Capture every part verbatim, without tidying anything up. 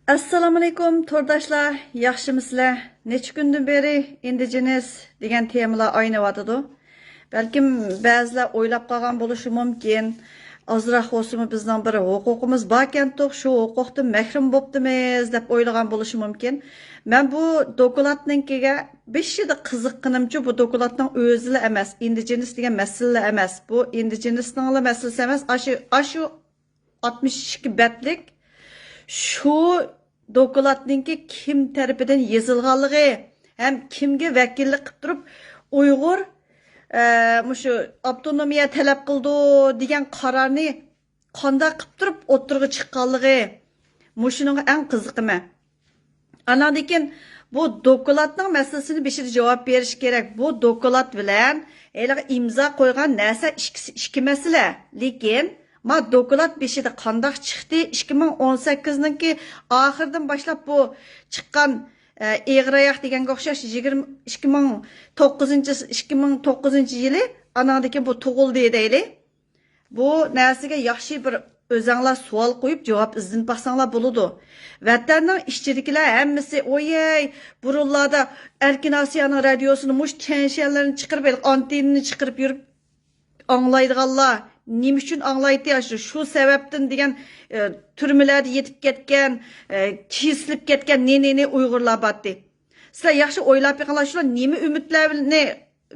ئەسسالامۇئەلەيكۇم تورداشلار، ياخشىمۇسىلەر؟ نەچچە كۈندىن بېرى ئىندىجېنىس دېگەن تېمىلار ئاينىۋاتىدۇ. بەلكىم بەزىلەر ئويلاپ قالغان بولۇشى مۇمكىن، ئازراق بولسىمۇ بىزنىڭ بىر ھوقۇقىمىز باركەنتۇق، شۇ ھوقۇقتىن مەھرۇم بوپتىمىز دەپ ئويلىغان بولۇشى مۇمكىن. مەن بۇ دوكلاتنىڭكىگە بېشىدا قىزىققىنىمچۇ، بۇ دوكلاتنىڭ ئۆزىلا ئەمەس، ئىندىجېنىس دېگەن مەسىلىلا ئەمەس. بۇ ئىندىجېنىسنىڭلا مەسىلىسى ئەمەس. ئاشۇ، ئاشۇ ئاتمىش ئىككى بەتلىك شۇ دوكلاتنىڭكى كىم تەرىپىدىن يېزىلغانلىقى ھەم كىمگە ۋەكىللىك قىلىپ تۇرۇپ ئۇيغۇر، ئە، مۇشۇ ئاپتونومىيە تەلەپ قىلىدۇ دېگەن قارارنى قانداق قىلىپ تۇرۇپ ئوتتۇرىغا چىققانلىقى، مۇشۇنىڭغا ئەڭ قىزىقىمەن. ئاناندىن كېيىن بۇ دوكلاتنىڭ مەسىلىسىنى بېشىدا جاۋاب بېرىش كېرەك. بۇ دوكلات بىلەن ھېلىقى ئىمزا قويغان نەرسە ئىككىسى ئىككى مەسىلە. لېكىن ما دوكلات بېشىدا قانداق چىقتى؟ ئىككى مىڭ ئون سەككىزنىڭكى ئاخىرىدىن باشلاپ بۇ چىققان، ئە، ئېغىر ئاياق دېگەنگە ئوخشاش يىگىرمە، ئىككى مىڭ توققۇزىنچى، ئىككى مىڭ توققۇزىنچى يىلى ئاناندىن كېيىن بۇ تۇغۇلدى دەيلى. بۇ نەرسىگە ياخشى بىر ئۆزەڭلار سوئال قويۇپ جاۋاب ئىزدىنىپ باقساڭلار بولىدۇ. ۋەتەننىڭ ئىچىدىكىلەر ھەممىسى، ئويەي، بۇرۇنلاردا ئەركىن ئاسىيانىڭ رادىيوسىنى مۇشۇ چەنشەنلىرىنى چىقىرىپ، ھېلىقى ئانتېننىنى چىقىرىپ يۈرۈپ ئاڭلايدىغانلار نېمە ئۈچۈن ئاڭلايتتى؟ ئاشۇ، شۇ سەۋەبتىن دېگەن، ئە، تۈرمىلەردە يېتىپ كەتكەن، ئە، كېسىلىپ كەتكەن نى، نى، نى ئۇيغۇرلار بارتتى. سىلەر ياخشى ئويلاپ بېقىڭلار، شۇلار نېمە ئۈمىدلەرنى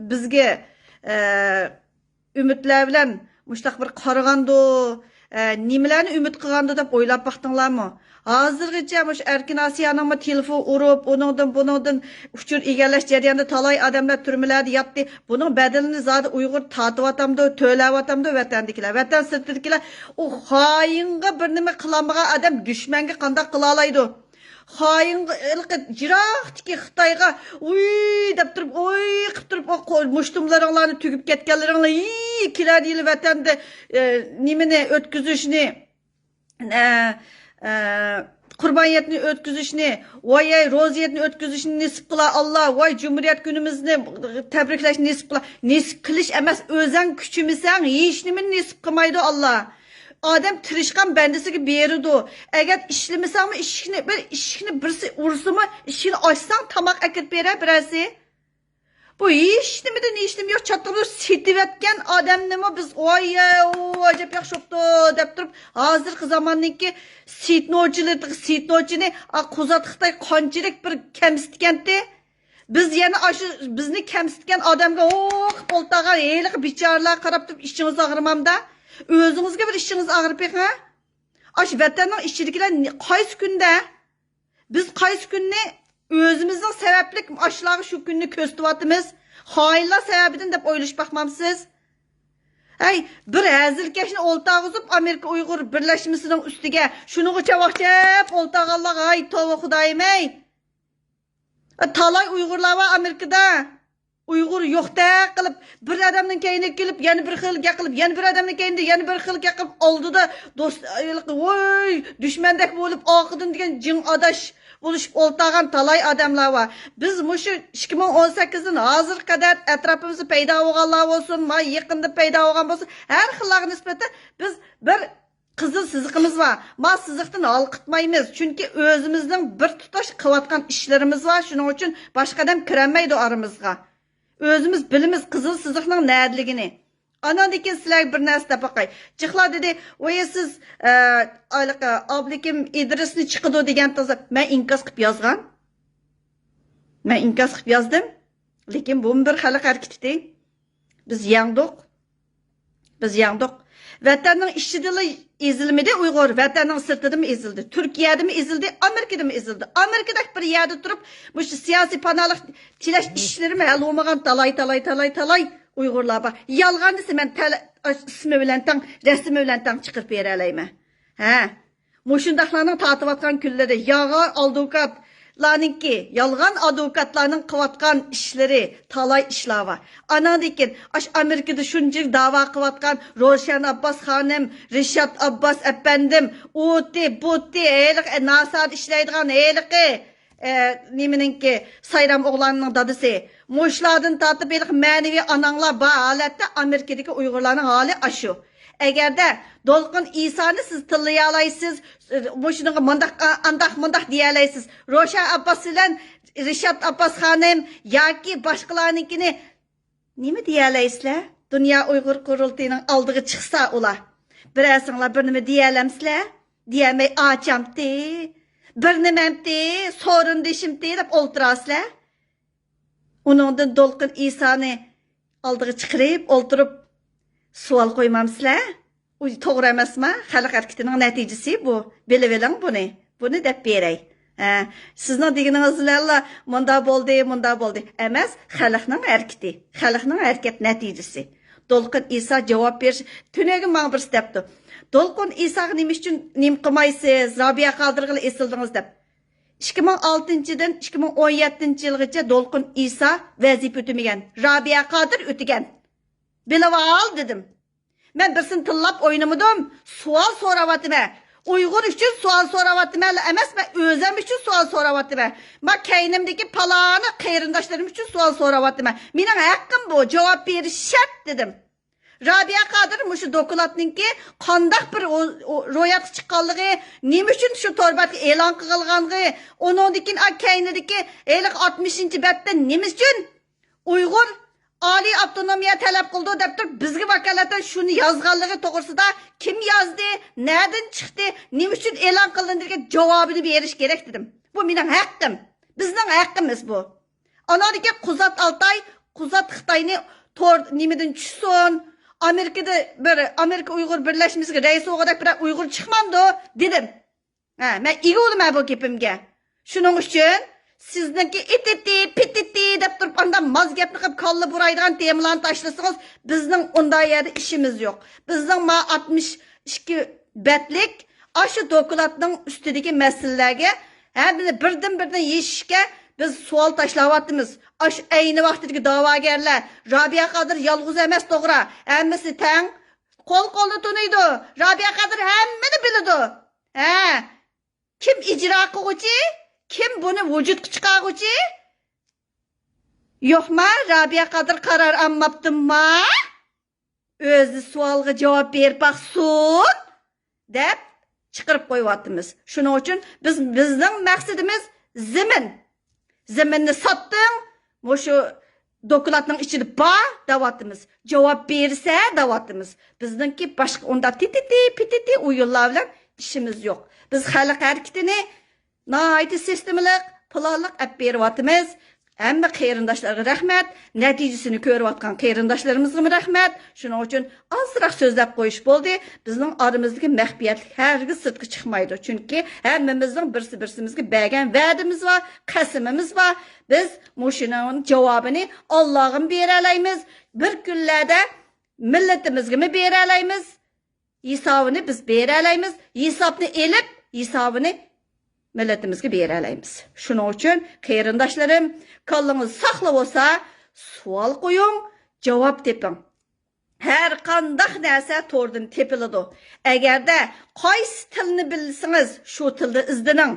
بىزگە، ئە، ئۈمىدلەر بىلەن مۇشۇنداق بىر قارىغاندۇ، ئە، نېمىلەرنى ئۈمىد قىلغاندۇ دەپ ئويلاپ باقتىڭلارمۇ؟ ھازىرغىچە مۇشۇ ئەركىن ئاسىيانىڭمۇ تېلېفون ئۇرۇپ، ئۇنىڭدىن، بۇنىڭدىن ئۇچۇر ئىگىلەش جەريانىدا تالاي ئادەملەر تۈرمىلەردە ياتتى. بۇنىڭ بەدىلىنى زادى ئۇيغۇر تارتىۋاتامدۇ، تۆلەۋاتامدۇ ۋەتەندىكىلەر؟ ۋەتەن سىرتىدىكىلەر، ئۇ خائىنغا بىر نېمە قىلالمىغان ئادەم دۈشمەنگە قانداق قىلالايدۇ؟ خائىنغا، ھېلىقى يىراقتىكى خىتايغا ۋۇي دەپ تۇرۇپ، ۋۇي قىپ تۇرۇپ، ئۇ قو-، مۇشتۇملىرىڭلارنى تۈگۈپ كەتكەنلىرىڭلار، ھىي، كېلەر يىلى ۋەتەندە، ئە، نېمىنى ئۆتكۈزۈشنى، ئە، ئە، قۇربان ھېيتنى ئۆتكۈزۈشنى، ۋاي، ئەي، روزا ھېيتنى ئۆتكۈزۈشنى نېسىپ قىلا ئاللا، ۋاي، جۇمھۇرىيەت كۈنىمىزنى تەبرىكلەشنى نېسىپ قىلا. نېسىپ قىلىش ئەمەس، ئۆزەڭ كۈچىمىسەڭ، ھېچنېمىنى نېسىپ قىلمايدۇ ئاللا. ئادەم تىرىشقان بەندىسىگە بېرىدۇ. ئەگەر ئىشلىمىسەڭمۇ، ئىشىكنى، بىر ئىشىكنى بىرسى ئۇرسىمۇ، ئىشىكنى ئاچساڭ تاماق ئەكىرىپ بېرە بىرەرسى. بۇ ھېچنېمىدىن ھېچنېمە يوق، چاتىقىدا سېتىۋەتكەن ئادەمنىمۇ بىز ۋاي، ئۇ ئەجەب ياخشى بوپتۇ دەپ تۇرۇپ، ھازىرقى زاماننىڭكى سېتنوچىلىرى، سېتنوچىنى، ئا، قۇزات خىتاي قانچىلىك بىر كەمسىتكەنتى. بىز يەنە ئاشۇ بىزنى كەمسىتكەن ئادەمگە ھوقۇپ ئولتۇرغان ھېلىقى بىچارىلەرگە قاراپ تۇرۇپ ئىچىڭىز ئاغرىمامدا؟ ئۆزىڭىزگە بىر ئىچىڭىز ئاغرىپ بېقىڭ، ھە؟ ئاشۇ ۋەتەننىڭ ئىچىدىكىلەر نى-، قايسى كۈندە؟ بىز قايسى كۈننى ئۆزىمىزنىڭ سەۋەبلىك ئاشۇلارغا شۇ كۈننى كۆرسىتىۋاتىمىز؟ خائىنلار سەۋەبىدىن دەپ ئويلىشىپ باقمامسىز؟ ھەي، بىر ھەزىلكەشنى ئولتۇرغۇزۇپ ئامېرىكا ئۇيغۇر بىرلەشمىسىنىڭ ئۈستىگە، شۇنىڭغا چاۋاك چەپ ئولتۇرغانلارغا، ھاي توۋا خۇدايىم ھەي! تالاي ئۇيغۇرلار بار ئامېرىكىدا. ئۇيغۇر يوقتەك قىلىپ، بىر ئادەمنىڭ كەينىگە كېلىپ، يەنە بىر خىل گەپ قىلىپ، يەنە بىر ئادەمنىڭ كەينىدە يەنە بىر خىل گەپ قىلىپ، ئالدىدا دوست، ۋوي، دۈشمەندەك بولۇپ، ئارقىدىن دېگەن جىڭ ئاداش بولۇشۇپ ئولتۇرغان تالاي ئادەملەر بار. بىز مۇشۇ ئىككى مىڭ ئون سەككىزدىن ھازىرغا قەدەر ئەتراپىمىزدا پەيدا بولغانلار بولسۇن، ما يېقىندا پەيدا بولغان بولسۇن، ھەر خىللارغا نىسبەتەن بىز بىر قىزىل سىزىقىمىز بار. ما سىزىقتىن ھالقىتمايمىز، چۈنكى ئۆزىمىزنىڭ بىر تۇتاش قىلىۋاتقان ئىشلىرىمىز بار، شۇنىڭ ئۈچۈن باشقا ئادەم كىرەلمەيدۇ ئارىمىزغا. ئۆزىمىز بىلىمىز قىزىل سىزىقنىڭ نەدىلىكىنى. ئاناندىن كېيىن سىلەرگە بىر نەرسە دەپ باقاي. جىقلار دېدى، ۋاي سىز، ئە، ھېلىقى ئابلىكىم ئىدرىسنى چىقىدۇ دېگەنتىڭىز دەپ، مەن ئىنكاس قىلىپ يازغان. مەن ئىنكاس قىلىپ يازدىم. لېكىن بۇمۇ بىر خەلق ھەرىكىتى. بىز يەڭدۇق. بىز يەڭدۇق. ۋەتەننىڭ ئىچىدىلا ئېزىلمىدى ئۇيغۇر، ۋەتەننىڭ سىرتىدىمۇ ئېزىلدى. تۈركىيەدىمۇ ئېزىلدى، ئامېرىكىدىمۇ ئېزىلدى. ئامېرىكىدەك بىر يەردە تۇرۇپ، مۇشۇ سىياسىي پاناھلىق تىلەش ئىشلىرىمۇ ھەل بولمىغان تالاي، تالاي، تالاي، تالاي ئۇيغۇرلار بار. يالغان دېسە مەن تەل-، ئىسمى بىلەن تەڭ، رەسىمى بىلەن تەڭ چىقىرىپ بېرەلەيمەن. ھە؟ مۇشۇنداقلارنىڭ تارتىۋاتقان كۈنلىرى، يالغان ئادۋوكاتلارنىڭكى، يالغان ئادۋوكاتلارنىڭ قىلىۋاتقان ئىشلىرى، تالاي ئىشلار بار. ئاناندىن كېيىن، ئاشۇ ئامېرىكىدا شۇنچە داۋا قىلىۋاتقان روشەن ئابباس خانىم، رىشات ئابباس ئەپەندىم، ئۇتى، بۇتى، ھېلىقى ناسادا ئىشلەيدىغان ھېلىقى، ئە، نېمىنىڭكى، سايرام ئوغلاننىڭ دادىسى. مۇشۇلاردىن تارتىپ ھېلىقى مەنىۋى ئاناڭلار بار ھالەتتە ئامېرىكىدىكى ئۇيغۇرلارنىڭ ھالى ئاشۇ. ئەگەردە دولقۇن ئىسانى سىز تىللىيالايسىز، مۇشۇنىڭغا مۇنداق، ئانداق، مۇنداق دېيەلەيسىز، روشەن ئابباس بىلەن رىشات ئابباس خانىم ياكى باشقىلارنىڭكىنى نېمە دېيەلەيسىلەر؟ دۇنيا ئۇيغۇر قۇرۇلتىيىنىڭ ئالدىغا چىقسا ئۇلار، بىرەرسىڭلار بىر نېمە دېيەلەمسىلەر؟ دېيەلمەي ئاچامتى، بىر نېمەمتى، سورۇندىشىمتى دەپ ئولتۇراسىلەر. ئۇنىڭدىن دولقۇن ئىسانى ئالدىغا چىقىرىپ ئولتۇرۇپ سوئال قويمامسىلەر؟ ئۇ توغرا ئەمەسما؟ خەلق ھەرىكىتىنىڭ نەتىجىسى بۇ. بىلىۋېلىڭ بۇنى. بۇنى دەپ بېرەي. ھە، سىزنىڭ دېگىنىڭىز بىلەنلا مۇنداق بولدى، مۇنداق بولدى. ئەمەس، خەلقنىڭ ھەرىكىتى، خەلقنىڭ ھەرىكەت نەتىجىسى. دولقۇن ئىسا جاۋاب بېرىش، تۈنۈگۈن ماڭا بىرسى دەپتۇ. دولقۇن ئىساغا نېمە ئۈچۈن نېمە قىلمايسىز؟ رابىيە قادىرغىلا ئېسىلدىڭىز دەپ. ئىككى مىڭ ئالتىنچىدىن ئىككى مىڭ ئون يەتتىنچى يىلغىچە دولقۇن ئىسا ۋەزىپە ئۆتىمىگەن. رابىيە قادىر ئۆتىگەن. بىلىۋال دېدىم. مەن بىرسىنى تىللاپ ئوينىمىدىم. سوئال سوراۋاتىمەن. ئۇيغۇر ئۈچۈن سوئال سوراۋاتىمەن ئەمەس، مەن ئۆزۈم ئۈچۈن سوئال سوراۋاتىمەن. ما كەينىمدىكى پالانى قېرىنداشلىرىم ئۈچۈن سوئال سوراۋاتىمەن. مېنىڭ ھەققىم بۇ، جاۋاب بېرىش شەرت دېدىم. رابىيە قادىر مۇشۇ دوكلاتنىڭكى قانداق بىر ئو-، ئو-، روياپقا چىققانلىقى، نېمە ئۈچۈن شۇ تور بەتكە ئېلان قىلغانلىقى، ئۇنىڭدىن كېيىن ئا كەينىدىكى ھېلىقى ئاتمىشىنچى بەتتە نېمە ئۈچۈن ئۇيغۇر ئالىي ئاپتونومىيە تەلەپ قىلىدۇ دەپ تۇرۇپ، بىزگە ۋاكالىتەن شۇنى يازغانلىقى توغرىسىدا كىم يازدى، نەدىن چىقتى، نېمە ئۈچۈن ئېلان قىلىندى دېگەن جاۋابىنى بېرىش كېرەك دېدىم. بۇ مېنىڭ ھەققىم. بىزنىڭ ھەققىمىز بۇ. ئاناندىن كېيىن قۇزات ئالتاي، قۇزات خىتاينى تور نېمىدىن چۈشسۇن، ئامېرىكىدا بىر ئامېرىكا ئۇيغۇر بىرلەشمىسىگە رەئىس بولغۇدەك بىرەر ئۇيغۇر چىقمامدۇ دېدىم. ھە، مەن ئىگە بولىمەن بۇ گېپىمگە. شۇنىڭ ئۈچۈن سىزنىڭكى ئىتىتى، پىتىتى دەپ تۇرۇپ، ئاندا ماز گەپنى قىلىپ، كاللا بۇرايدىغان تېمىلارنى تاشلىسىڭىز، بىزنىڭ ئۇنداق يەردە ئىشىمىز يوق. بىزنىڭ ما ئاتمىش ئىككى بەتلىك ئاشۇ دوكلاتنىڭ ئۈستىدىكى مەسىلىلەرگە ھەممىنى بىردىن-بىردىن يېشىشكە بىز سوئال تاشلاۋاتىمىز. ئاشۇ ئەينى ۋاقتىدىكى داۋاگەرلەر، رابىيە قادىر يالغۇز ئەمەس، توغرا، ھەممىسى تەڭ. قول-قولنى تونۇيدۇ. رابىيە قادىر ھەممىنى بىلىدۇ. ھە، كىم ئىجرا قىلغۇچى؟ كىم بۇنى ۋۇجۇدقا چىقارغۇچى؟ يوقما، رابىيە قادىر قارار ئالماپتىما؟ ئۆزى سوئالغا جاۋاب بېرىپ باقسۇن دەپ چىقىرىپ قويۇۋاتىمىز. شۇنىڭ ئۈچۈن بىز، بىزنىڭ مەقسىتىمىز زېمىن. زېمىننى ساتتىڭ، مۇشۇ دوكلاتنىڭ ئىچىدە بار دەۋاتىمىز. جاۋاب بېرىسە دەۋاتىمىز. بىزنىڭكى باشقا ئۇنداق تىتىتى، پىتىتى ئويۇنلار بىلەن ئىشىمىز يوق. بىز خەلق ھەرىكىتىنى ناھايىتى سىستېمىلىق، پىلانلىق ئەپ بېرىۋاتىمىز. ھەممە قېرىنداشلارغا رەھمەت، نەتىجىسىنى كۆرۈۋاتقان قېرىنداشلىرىمىزغىمۇ رەھمەت. شۇنىڭ ئۈچۈن ئازراق سۆزلەپ قويۇش بولدى. بىزنىڭ ئارىمىزدىكى مەخپىيەتلىك ھەرگىز سىرتقا چىقمايدۇ. چۈنكى ھەممىمىزنىڭ بىرسى بىرسىمىزگە بەرگەن ۋەدىمىز بار، قەسىمىمىز بار. بىز مۇشۇنىڭ جاۋابىنى ئاللاغىمۇ بېرەلەيمىز. بىر كۈنلەردە مىللىتىمىزگىمۇ بېرەلەيمىز. ھېسابىنى بىز بېرەلەيمىز. ھېسابنى ئېلىپ، ھېسابىنى مىللىتىمىزگە بېرەلەيمىز. شۇنىڭ ئۈچۈن قېرىنداشلىرىم، كاللىڭىز ساقلا بولسا، سوئال قويۇڭ، جاۋاب تېپىڭ. ھەر قانداق نەرسە توردىن تېپىلىدۇ. ئەگەردە قايسى تىلنى بىلسىڭىز، شۇ تىلدا ئىزدىنىڭ.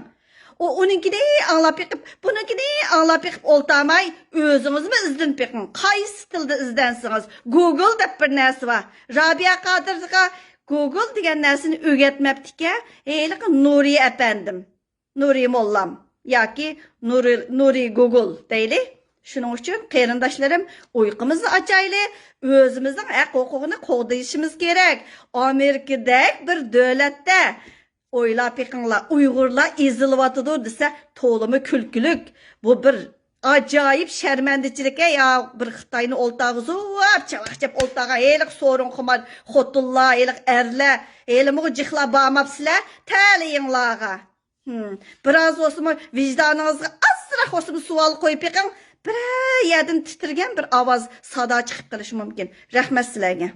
ئۇ ئۇنىڭكىنى ئاڭلاپ بېقىپ، بۇنىڭكىنى ئاڭلاپ بېقىپ ئولتۇرماي، ئۆزىڭىزمۇ ئىزدىنىپ بېقىڭ. قايسى تىلدا ئىزدەنسىڭىز، گۇگل دەپ بىر نەرسە بار. رابىيە قادىرغا گۇگل دېگەن نەرسىنى ئۆگەتمەپتىكەن ھېلىقى نۇرى ئەپەندىم. نۇرى موللام ياكى نۇرى، نۇرى گۇگل دەيلى. شۇنىڭ ئۈچۈن قېرىنداشلىرىم، ئۇيقىمىزنى ئاچايلى، ئۆزىمىزنىڭ ھەق ھوقۇقىنى قوغدىشىمىز كېرەك. ئامېرىكىدەك بىر دۆلەتتە ئويلاپ بېقىڭلار، ئۇيغۇرلار ئېزىلىۋاتىدۇ دېسە تولىمۇ كۈلكىلىك. بۇ بىر ئاجايىپ شەرمەندىچىلىك-ھە، يا بىر خىتاينى ئولتۇرغۇزۇپ، چاۋاك چەپ ئولتۇرغان ھېلىقى سورۇنخۇمار خوتۇنلار، ھېلىقى ئەرلەر، ھېلىمۇغۇ جىقلاپ بارماپسىلەر، تەلىيىڭلارغا. ھىم، بىراز بولسىمۇ ۋىجدانىڭىزغا ئازراق بولسىمۇ سوئال قويۇپ بېقىڭ، بىرەر يەردىن تىترىگەن بىر ئاۋاز، سادا چىقىپ قېلىشى مۇمكىن. رەھمەت سىلەرگە.